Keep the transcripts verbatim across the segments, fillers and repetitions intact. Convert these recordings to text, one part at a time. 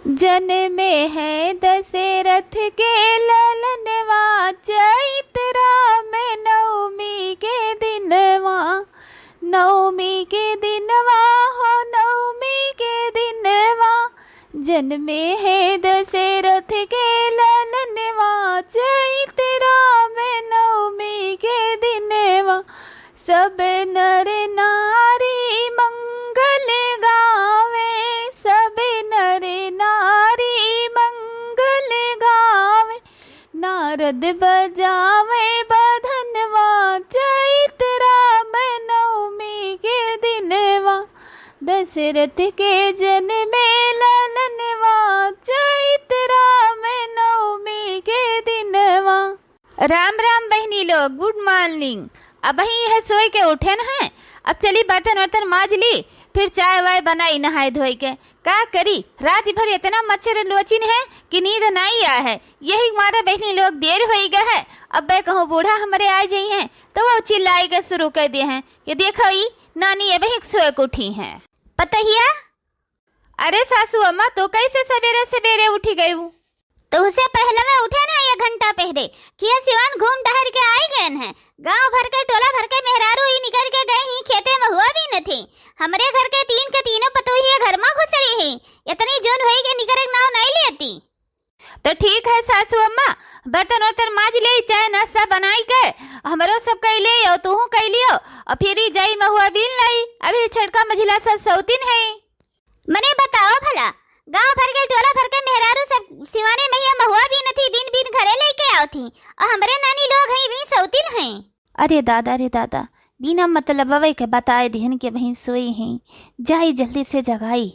जनमे है दशरथ के ललनवा, चैत राम नवमी के दिनवा, नवमी के दिनवा हो, नवमी के दिनवा। जनमे है दशरथ के ललनवा, चैत राम नवमी के दिनवा। सब नर नारी मंगल गावे, सब नर नारी मंगल गावे। नारद बजावे बधनवा, चैत राम नवमी के दिनवा। दशरथ के जनमे ललनवा, चैत राम नवमी के दिनवा। राम राम बहिनी लोग, good morning। अबहीं यह सोइ के उठेन हैं, अब चली बर्तन वर्तन माज ली, फिर चाय वाय बनाई नहाए धोए के। का करी, रात भर इतना मच्छर नोचिन है कि नींद नाई आ है। यही मारे बहिनी लोग देर होई गए है। अब बे कहूँ बूढ़ा हमरे आ जाई हैं तो वो चिल्लाई के शुरू कर दिए हैं कि देखो ई नानी अबहीं सोइ के उठी हैं। पतोहिया, अरे सासू अम्मा, तू कैसे सवेरे सवेरे उठी गयू? तोहसे पहले मैं उठे ना, एक घंटा पहले। खिया सिवान घूम टहर के आई गए हैं। गांव भर के, टोला भर के मेहरारू ही निकल के गए ही, खेते महुआ बीने थी। हमरे घर के तीन के तीनों पतोहिए घर में घुस रही ही। इतनी जून होई के निकरे के नाव नहीं लेती। तो ठीक है सासू अम्मा, बर्तन वर्तन माज ले, चाय नाश्ता बनाई के हमरो सब कई ले, और तूहू कई लियो, और फिर ही जाई महुआ बीन लाई। अभी छोटका मझिला सब सौतीन है। मने बताओ भला, गांव भर के, टोला भर के मेहरारू सब सिवाने मइया महुआ बीने थी, बीन बीन घरे लेके आओ थी, और हमरे नानी लोग हैं, भी सौतीन हैं। अरे दादा रे दादा, बिना मतलबवे के बताए दिहन के बहिन सोई हैं, जाई जल्दी से जगाई।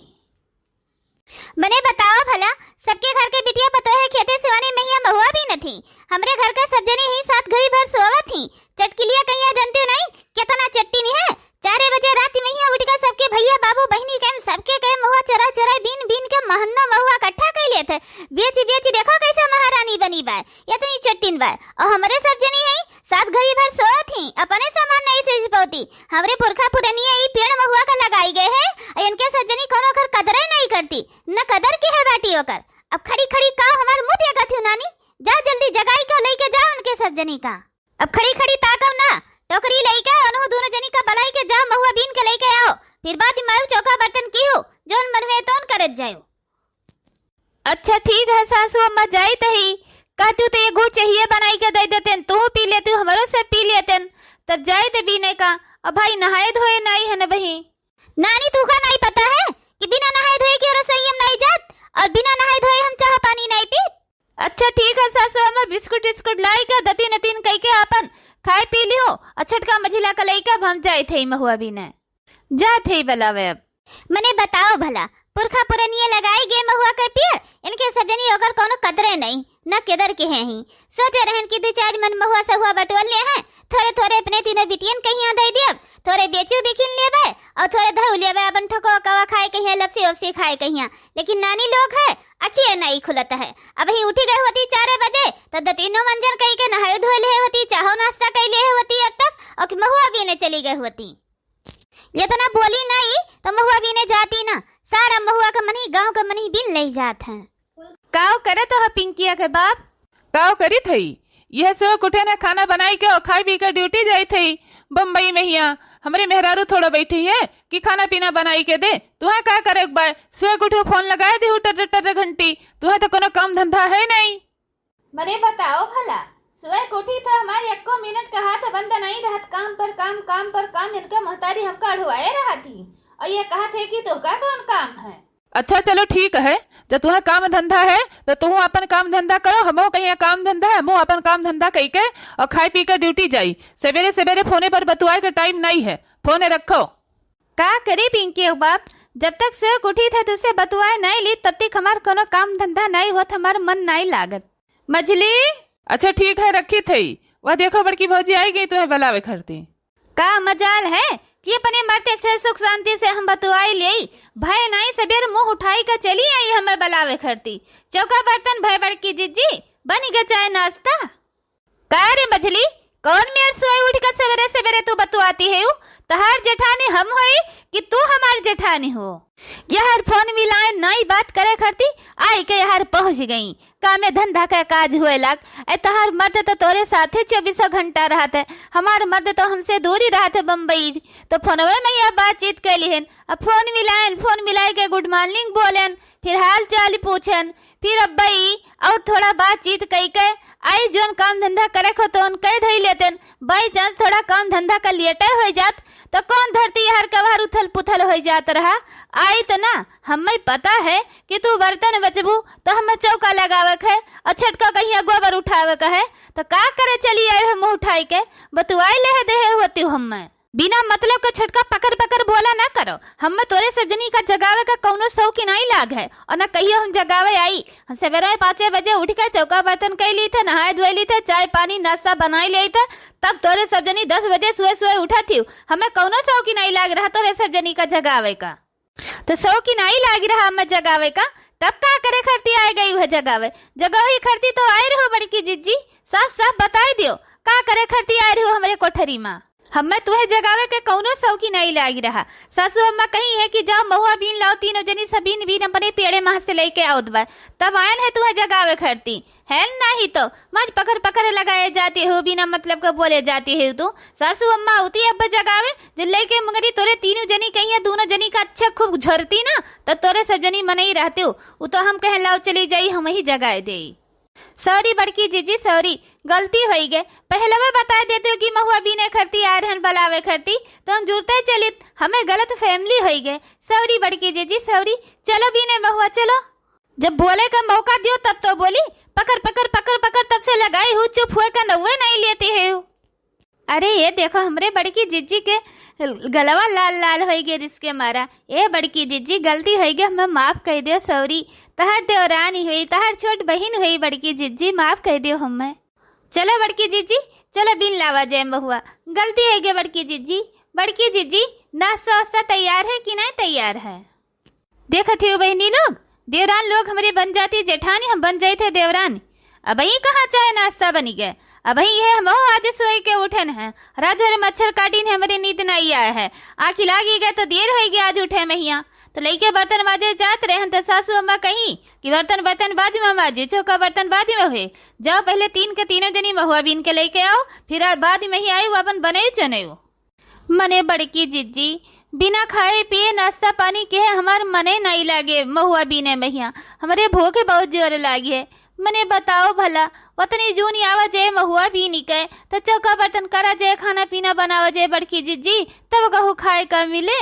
मने बताओ भला, सबके घर के बिटिया पतोहे खेते सिवाने मइया महुआ बीने थी, हमरे घर के सब जने ही सात घड़ी भर सोवत थी, चटकिलिया कहिया जनते नहीं, कितना चट्टिन है, चारे बजे रात में ही उठ के सबके भइया, बाबू, बहिनी के, सबके के महुआ चोरा चोरा बीन बीन के महन्ना महुआ इकट्ठा कई लेत है। बेची बेची देखो कैसे महारानी बनी बा, इतनी चट्टिन बा। और हमरे सब जनी है, सात घड़ी भर सोत ही, अपने सामान नहीं सही पौती। हमरे पुरखा पुरनिया ई पेड़ महुआ का लगाई गए है, और इनके सब जनी कोनो घर कदरे नहीं करती, न कदर के है बाटी ओकर। अब खड़ी खड़ी का हमार मुंह देखत हो नानी, जा जल्दी जगाई के लेके जा उनके सब जनी का। अब खड़ी खड़ी ताकव ना, टोकरी लइके उन्हों दोनों जनी का बलाई के जा, महुआ बीन के लइके आओ, फिर बाद में आऊ चौका बर्तन की हो, जौन मन हुए तौन करत जाओ। अच्छा ठीक है सासू अम्मा, जाइत ही, कहतू तो ये घूट चाहिए बनाई के दे देतेन, तू पी लेतू, हमरो सब पी लेतेन, तब जाइत बीने का। अब भाई नहाए धोए नाई है न बही। नानी तू का नाई पता है कि बिना नहाए धोए के रसोई में नाई जात और बिना नहाए धोए हम चाह पानी नाई पीत। अच्छा ठीक है सासू अम्मा, बिस्कुट टिस्कुट लाई के दतीन उतीन कई के आपन खाए पी लियो। और छोटका मझिला का लइका अब हम जाइत है महुआ बीने, जाइत है बलावे अब। मने बताओ भला, पुरखा पुरनिये लगाई गे महुआ के पेड़, इनके सब जनी ओकर कोनो कदरे नहीं, न केदर के हैं ही। सोचे रहन कि दो चार मन महुआ सहुआ बटोर ले हैं, थोरे थोरे अपने तीनों बिटियन कहिया दे दियब, थोरे बेचू बिकिन लेबे और थोरे धऊ लेबे अपन ठोको कवा खाए कहिया, लपसी ओपसी खाए कहिया। लेकिन नानी लोग है, अखिए नहीं खुलत है। अबही उठी गए होती चारे बजे, तो दो तीनों मंजन कई के नहाए धोए ले होती, चाहो नाश्ता कई ले होती अब तक, और कि महुआ बीने चली गए होती। इतना बोली नहीं तो महुआ बीने जाती ना, सारा महुआ का मनी गांव का मनी बीन ले जात हैं। काव करत हो पिंकिया के बाप? काव करित हई? यह सोए के उठे न, खाना बनाई के और खाई पी के ड्यूटी जाइत हई बम्बई में हिया। हमरे मेहरारू थोड़ा बैठी है कि खाना पीना बनाई के दे। तुहें का करे के बाय? सोए के उठो, फोन लगाए देहू टर्र टर्र घंटी। तुहें तो कोनो काम धंधा है नहीं। मने बताओ भला, सोए के उठी तो हमारे एको मिनट का हाथ बंद नहीं रहत, काम पर काम, काम पर काम। इनके महतारी हमका अढ़ुआए रहत ही और ये कहत है कि तोहका कौन काम है? अच्छा चलो ठीक है, जब तुहें काम धंधा है तो तुहू अपन काम धंधा करो, हमहू कहिया काम धंधा है, हमहू अपन काम धंधा कई के और खाए पी के ड्यूटी जाई। सवेरे सवेरे फोने पर बतुआए के टाइम नहीं है, फोने रखो। का करी पिंकी के बाप, जब तक सोए के उठी थे तुझसे बतुआए नहीं ली, तब तक हमार कोनो काम धंधा नहीं होत, हमार मन नहीं लागत। मझली। अच्छा ठीक है, रखी थई। वह देखो बड़की भौजी आई गई तुहें बलावे खरती। का मजाल है कि अपने मरते से सुख शांति से हम बतुआई लेई। भय नहीं, सबेर मुंह उठाई के चली आई हमें बलावे खरती। चौका बर्तन भय बड़की जिज्जी, बनी गे चाय नाश्ता। का रे मझली, कौन मेर सोए उठ के सवेरे सवेरे तू बतुआती है? तहार जेठानी हम होई कि तू हमार जेठानी हो? यहर फोन मिलाए नाई बात करे खरती, आई के यहर पहुँच गई। कामे धंधा का काज हुए लाग। ए, तहार मर्द तो तोरे साथे चउबीसों घंटा रहत है, हमार मर्द तो हमसे दूरी रहत है बम्बई। तो फोनवे में यह बातचीत कैली हन। अब फोन मिलाएन, फोन मिलाए के good morning बोलेन, फिर हाल चाल पूछेन, फिर अब्बई और थोड़ा बातचीत कई के आई, जौन काम धंधा करे को तो उनके धई लेतेन। By chance थोड़ा काम धंधा का लेटे हो जात तो कौन धरती हर कबार उथल पुथल हो जात रहा। आई तो ना, हमें पता है कि तू बर्तन बचबू तो हमें चौका लगावे के है और छटका कहीं गोबर उठावे के है, तो का करे चली आए हो मुँह उठाई के? बतुआई ले देहे होती हमें। बिना मतलब के छोटका पकड़ पकड़ बोला ना करो। हमें तोरे सब जनी का जगावे का कौनो शौक ही नहीं लाग है और ना कहियो हम जगावे आई। हम सवेरे पाँचे बजे उठ के चौका बर्तन कई ली थे, नहाए धोए ली थे, चाय पानी नाश्ता बनाई ले थे, तब तोरे सब जनी दस बजे सुबह सुबह उठा थी। हमें कौनो शौक ही नहीं लाग रहा तोरे सब जनी का जगावे का। तो शौक ही नहीं लाग रहा हमें जगावे का, तब का करे खरती आए गई वह जगावे? जगावे ही खरती तो आए रहो बड़की जिज्जी, साफ साफ बताई दियो, का करे खरती आए रहो हमरे कोठरी मा? हमें तुहे जगावे के कौनो शौक ही नहीं लाग रहा। सासू अम्मा कही है कि जाओ महुआ बीन लाओ, तीनों जनी सब बीन बीन अपने पेड़े माह से लेके आओ दुबार, तब आयन है तुहे जगावे खरती। है नहीं तो मज पकड़ पकड़ लगाए जाती हो, बिना मतलब का बोले जाती है तू। सासू अम्मा उती अब जगावे, जो लेके मुंगरी तोरे तीनों जनी कही है, दोनों जनी का अच्छा खूब झरती ना, तो तोरे सब जनी मनई रहती हो। उ तो हम कहे लाओ चली जाई, हम ही जगाए देई। Sorry बड़की जिज्जी, sorry, गलती होई गए। पहलवे बताए देते हो कि महुआ बीने खरती आए रहन बलावे खरती, तो हम जुड़ते चलित, हमें गलत फहमी होई गए। Sorry बड़की जिज्जी, sorry। चलो बीने महुआ, चलो। जब बोले का मौका दियो तब तो बोली, पकड़, पकड़, पकड़, पकड़, तब से लगाई हूँ, चुप हुए का नौवे नहीं लेती है। अरे ये देखो, हमरे बड़की जिज्जी के गलवा लाल लाल होई गए रिस के मारा। ए बड़की जिज्जी, गलती होई गए, हमें माफ कह दियो, sorry। तहर देवरानी हुई, तहर छोट बहिन हुई बड़की जिज्जी, माफ कह दियो हमें। चलो बड़की जिज्जी, चलो बीन लावा जाए महुआ, गलती होई गए बड़की जिज्जी। बड़की जिज्जी, नाश्ता वास्ता तैयार है कि नहीं तैयार है? देखत ही बहिनी लोग, देवरान लोग हमरे बन जाती जेठानी, हम बन जाई थे देवरान। अबही कहाँ चाय नाश्ता बनी गए, अबही यह हम आज सोई के उठन है, रात भर मच्छर काटिन है, हमरे नींद नहीं आया है, आँखी लागी गए तो देर होई गए आज उठे महिया। तो लइके बर्तन माजे जात रहन तो सासू अम्मा कही कि बर्तन, बर्तन बाद में माजे, चौका बर्तन बाद में हुए, जाओ पहले तीन के तीनों जनी महुआ बीन के लइके आओ, फिर आ-, बाद में ही आई, वो अपन बनई चनई। मने बड़की जिज्जी, बिना खाए पिए नाश्ता पानी के हमार मने नाई लागे महुआ बीने महिया, हमरे भूखे बहुत जोर लागी है। मने बताओ भला, वतनी जून आवा जे महुआ बीनी के, त चौका बर्तन करा जे, खाना पीना बनावा जे बड़की जिज्जी, तब कहू खाए का मिले।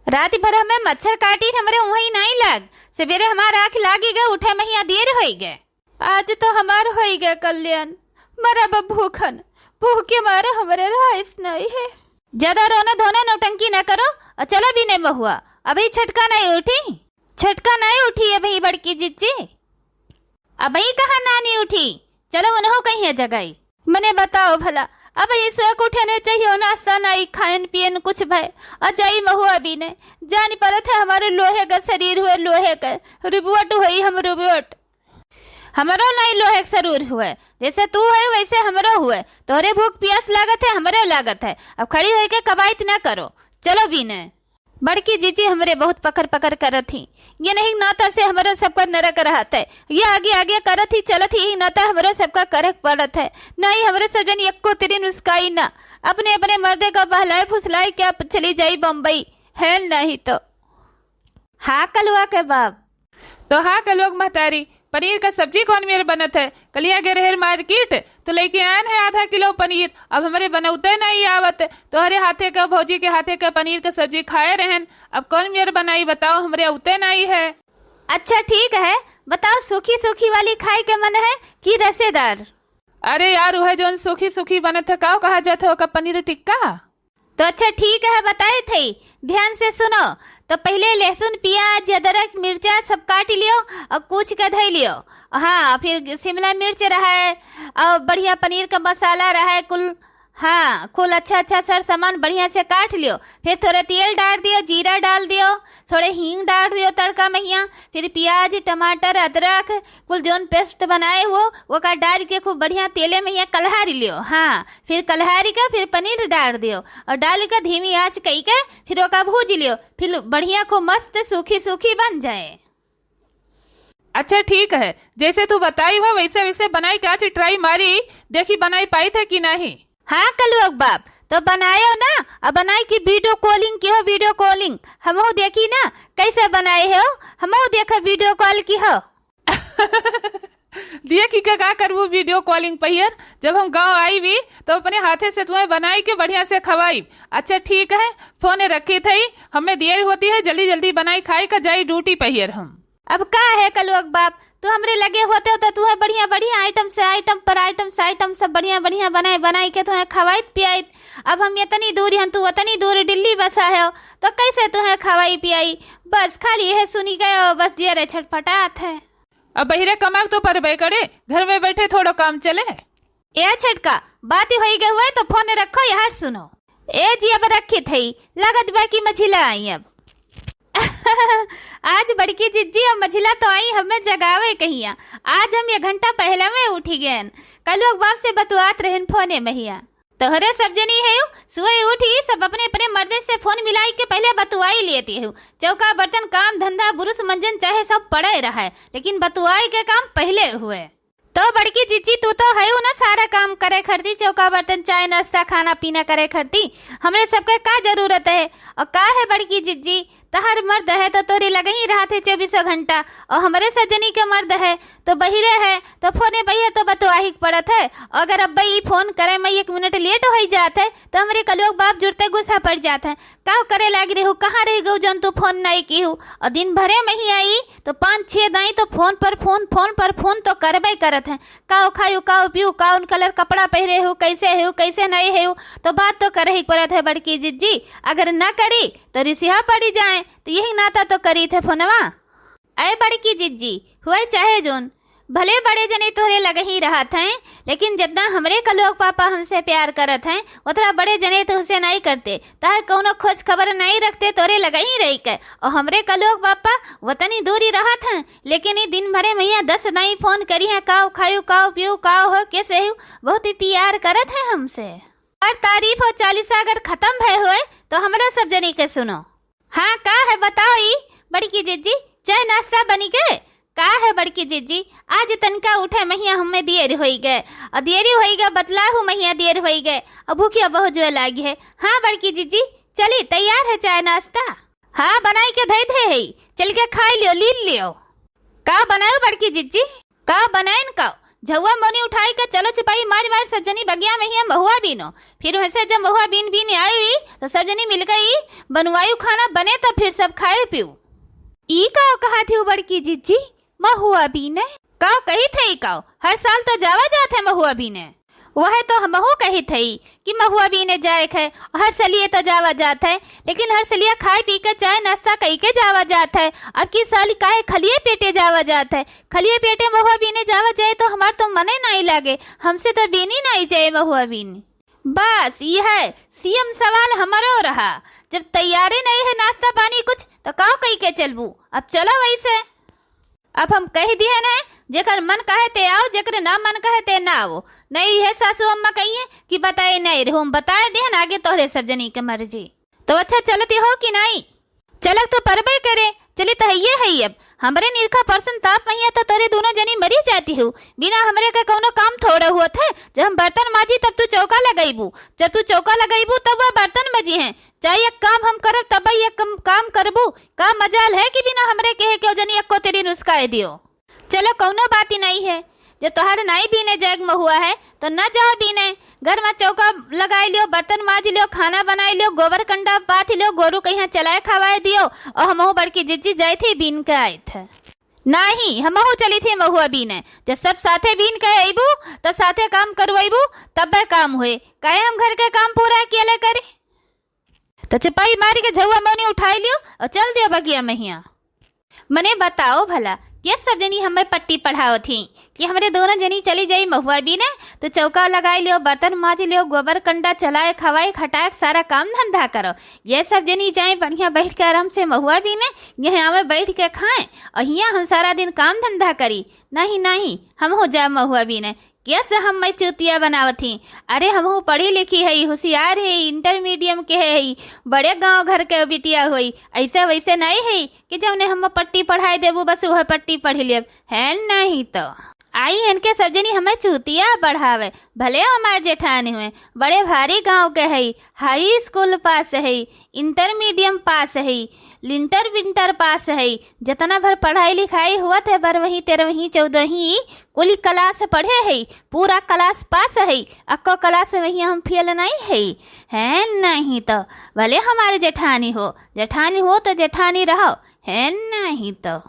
रात भर हमें मच्छर काटी, हमरे उहई नाई लाग, सवेरे हमार आँख लागी गए, उठे महिया देर होई गए। आज तो हमार होई गए कल्याण, मरब भूखन, भूख के मारे हमरे रहाइश नहीं है। ज्यादा रोना धोना नौटंकी न करो और चलो बीने महुआ, अभी छटका नहीं उठी, छटका नहीं उठी अभी बड़की जिज्जी, अभी कहाँ नानी उठी, चलो उन्हों कहीं है जगाई। मने बताओ भला, अब ये सोए के उठे नहीं चाहिए, नाश्ता नहीं खाएन पियन कुछ भय, और जाई महुआ बीने, जानी परत है हमारे लोहे का शरीर हुए, लोहे का रिबोट हुई हम रिबोट। हमरो नाई लोहे के सरूर हुए, जैसे तू है वैसे हमरो हुए। तोरे भूख पियास लागत है, हमरो लागत है। अब खड़ी होई के कवायद ना करो, चलो बीने। बड़की जीजी हमरे बहुत पकड़ पकड़ करत ही, ये नहीं नाता से हमरो सबका नरक रहत है। ये आगे आगे करत ही चलत ही, यही नाता हमरो सबका करक पड़त है। नाई हमरे सब जन एको तिरी नुस्काई ना, अपने अपने मर्दे का बहलाए फुसलाए के अब चली जाई बम्बई, है नहीं तो। हाँ कलुआ के बाप। तो हाँ कलुआ के महतारी, पनीर का सब्जी कौन मेर बनत है? कलिया गे रहेर मार्केट, तो लेके आयन है आधा किलो पनीर। अब हमरे बनौते नहीं आवत, तोहरे हाथे का, भौजी के हाथे का पनीर का सब्जी खाए रहन, अब कौन मेर बनाई बताओ, हमरे औते नहीं है। अच्छा ठीक है, बताओ सूखी सूखी वाली खाए के मन है कि रसेदार? अरे यार, वह जौन सूखी सूखी बनत है, का कहा जात है ओका, पनीर टिक्का? तो अच्छा ठीक है, बताए थे, ध्यान से सुनो। तो पहले लहसुन, प्याज, अदरक, मिर्चा सब काट लियो और कूच के धई लियो। हाँ, फिर शिमला मिर्च रहा है और बढ़िया पनीर का मसाला रहा है, कुल हाँ, कुल अच्छा अच्छा सर सामान बढ़िया से काट लियो, फिर थोड़े तेल डार दियो, जीरा डाल दियो, थोड़े हींग डार दियो तड़का महिया, फिर पियाज, टमाटर, अदरक, कुल जौन paste बनाए हो, ओका डार के खूब बढ़िया तेले महिया कलहारी लियो। हाँ, फिर कलहारी के फिर पनीर डार दियो और डाल के धीमी आँच कई के फिर ओका भूज लियो, फिर बढ़िया खूब मस्त सूखी सूखी बन जाए। अच्छा ठीक है, जैसे तू बताई हो वैसे वैसे बनाई के आज try मारी, देखी बनाई पाई थे कि नहीं। हाँ कलुआ के बाप, तो बनायो ना, अब बनाई की video calling की हो, video calling, हमहू देखी ना कैसे बनाए हो, हमहू देखा video call की हो। देखी के का करबू video calling पहियर, जब हम गाँव आईबी तो अपने हाथे से तुम्हें बनाई के बढ़िया से खवाई। अच्छा ठीक है, फोन रखी थई, हमें देर होती है, जल्दी जल्दी बनाई खाई का जाई duty पहियर हम। अब का है कलुआ के बाप, तू हमरे लगे होते हो तो तुहे बढ़िया बढ़िया item से item पर item से item सब बढ़िया बढ़िया बनाए बनाई के तुहे खवाइत पियाइत। अब हम इतनी दूर हन, तू उतनी दूर दिल्ली बसा है, तो कैसे तुहे खवाई पियाई? बस खाली यह सुनी गए, बस जियरे छटपटात है। अब बहिरे कमाक तो परबे करे, घर में बैठे थोड़ो काम चले। ए छटका, बात ही होई गए हुए तो फोन रखो यार, सुनो। ए जी अब रखी थई, लागत बा कि मझिला आई अब। आज बड़की जिज्जी और मझिला तो आई हमें जगावे कहिया। आज हम ये घंटा पहले में उठी गएन। कलुआ के बाप से बतुआत रहन फोने महिया। तोहरे सब जनी है यू, सुबह उठी सब अपने अपने मर्दे से फोन मिलाई के पहले बतुआई लेती हो। चौका बर्तन काम धंधा बुरुस मंजन चाहे सब पड़े रहे, लेकिन बतुआई के काम पहले हुए। तो बड़की जिज्जी, तू तो हयू ना सारा काम करे खरती, चौका बर्तन, चाय, नाश्ता, खाना पीना करे खरती, हमरे सबके का जरूरत है? और का है बड़की जिज्जी, तहर मर्द है तो तोरे लगे ही रहत है चौबीसों घंटा, और हमरे सब जनी के मर्द है तो बहिरे है, तो फोने बहिरे तो बतुआही के पड़त है। और अगर अब ई फोन करे में एक मिनट लेट हो जात है तो हमरे कलुआ के बाप जुरते गुस्सा पड़ जात है। का करे लाग रहे हो, कहाँ रह गऊ जौन तू फोन नहीं की हो? और दिन भरे में ही आई तो पाँच छह दाई तो फोन पर फोन, फोन पर फोन तो करबे करत है। का खायू, का पीयू, का उन कलर कपड़ा पहरे हो, कैसे हो, कैसे नहीं हो, तो बात तो करे ही पड़त है बड़की जिज्जी। अगर ना करी तो रिसिहा पड़ी जाए, तो यही नाता तो करी थे फोनवा। अय बड़की जिज्जी, हुए चाहे जोन, भले बड़े जने तोहरे लगे ही रहत हैं, लेकिन जितना हमरे कलुआ के पापा हमसे प्यार करत हैं, उतना बड़े जने तोहसे नहीं करते। तार कौनो खोज खबर नहीं रखते, तोरे लगे ही रही के। और हमरे कलुआ के पापा वतनी दूरी रहत हैं, लेकिन ई दिन भरे में यहाँ दस नहीं फोन करी हैं, काव खायू, काव पीयू, काव हो, कैसे हो, बहुत ही प्यार करत हैं हमसे। और तारीफ हो चालीसा अगर खत्म भय होए, तो हमरा सब जनी के सुनो। हाँ, का है बताओ ई बड़की जिज्जी, चाय नाश्ता बनी गए? का है बड़की जिज्जी, आज तनका उठे महिया हमें देर होई गए, और देरी होई गए, बतला हूँ महिया देर होई गए, और भूखिया बहुत जोर लागी है। हाँ बड़की जिज्जी, चली तैयार है चाय नाश्ता। हाँ, बनाई के धई दे है, चल के खाई लियो, लील लियो। का बनायो बड़की जिज्जी? का बनाइन का? झउआ मोनी उठाई के चलो चिपाई मार मार सब जनी बगिया महिया महुआ बीनो। फिर वैसे जब महुआ बीन बीन आई तो सब जनी मिल गई, बनवायु खाना बने तो फिर सब खाए पीऊ। ई का कहा थी बड़की जिज्जी, महुआ बीने? का कही थे ई का? हर साल तो जावा जात है महुआ बीने। वह तो हमहू कही थई कि महुआ बीने जाए है, हर सलिए तो जावा जात है, लेकिन हर सलिया खाए पी के चाय नाश्ता कई के जावा जात है। अब की साल काहे खलिए पेटे जावा जात है? खलिए पेटे महुआ बीने जावा जाए तो हमार तो मने नहीं लागे, हमसे तो बीनी नहीं जाए महुआ बीने। बस यह सेम सवाल हमारो रहा, जब तैयारे नहीं है नाश्ता पानी कुछ तो का कई के चलबू? अब चलो वैसे। अब हम कह दिए न, जेकर मन कहे ते आओ, जेकर ना मन कहे ते ना आओ। नहीं है सासू अम्मा कहिए कि बताए नहीं रहो, हम बताए दिए न, आगे तोहरे सब जनी के मर्जी। तो अच्छा चलती हो कि नहीं? चलक तो परबे करे, चली तो हइये है। अब हमरे निरखा परसन ताप महिया तो तोरे दोनों जनी मरी जाती हो। बिना हमरे के कौनो काम थोड़े हुआ थे। जब हम बर्तन माजी तब तू चौका लगैबू, जब तू चौका लगैबू तब वह बर्तन मजी हैं। चाहे एक काम हम करब तब एक कम, काम करबू। का मजाल है कि बिना हमरे कहे केहू जनी एको तेरी नुस्काए दियो। चलो कौनो बात ही नहीं है, जब तोहर नाई बीने जाए के महुआ है तो न जाओ बीने। घर में चौका लगाए लियो, बर्तन माज लियो, खाना बनाए लियो, गोबर कंडा पाथ लियो, गोरू कहिया चलाए खवाए दियो। और हमहू बड़की जिज्जी जाए थे बीन के आए थे। नहीं, हमहू चली थे महुआ बीने। जब सब साथे बीन के अइबू तो साथे काम करवैबू, तबे काम हुए। काहे हम घर के काम पूरा अकेले करी? तो चिपाई मारी के झउआ मोनी उठाई लियो और चल दियो बगिया महिया। मने बताओ भला, ये सब जनी हमें पट्टी पढ़ावत ही कि हमरे दोनों जनी चली जाई महुआ बीने, तो चौका लगाई लियो, बर्तन माज लियो, गोबर कंडा चलाए, खवाए, खटाए, सारा काम धंधा करो। ये सब जनी जाए बढ़िया बैठ के आराम से महुआ बीने, यह आवे बैठ के खाए, और हियाँ हम सारा दिन काम धंधा करी। नहीं, नहीं, हम हो जाए महुआ बीने। कैसे हम मैं चूतिया बनावत ही? अरे, हमहू पढ़ी लिखी हई, होशियार हई, इंटरमीडियम के हई, बड़े गांव घर के बिटिया होई। ऐसे वैसे नहीं हई कि जौने हम पट्टी पढ़ाई देबू, बस वह पट्टी पढ़ लेब, है नहीं तो। आई इनके सब जनी हमें चूतिया बढ़ावे। भले हमार जेठानी हुए, बड़े भारी गांव के हई, हाई स्कूल पास हई, इंटरमीडियम पास हई, लिंटर विंटर पास हई, जितना भर पढ़ाई लिखाई हुआ थे, बारहवीं, तेरहवीं, चौदहवीं, कुल क्लास पढ़े हई, पूरा क्लास पास हई, अक्को क्लास में ही हम फेल नहीं हई, है नहीं तो। भले हमारे जेठानी हो, जेठानी हो तो जेठानी रहो, है नहीं तो।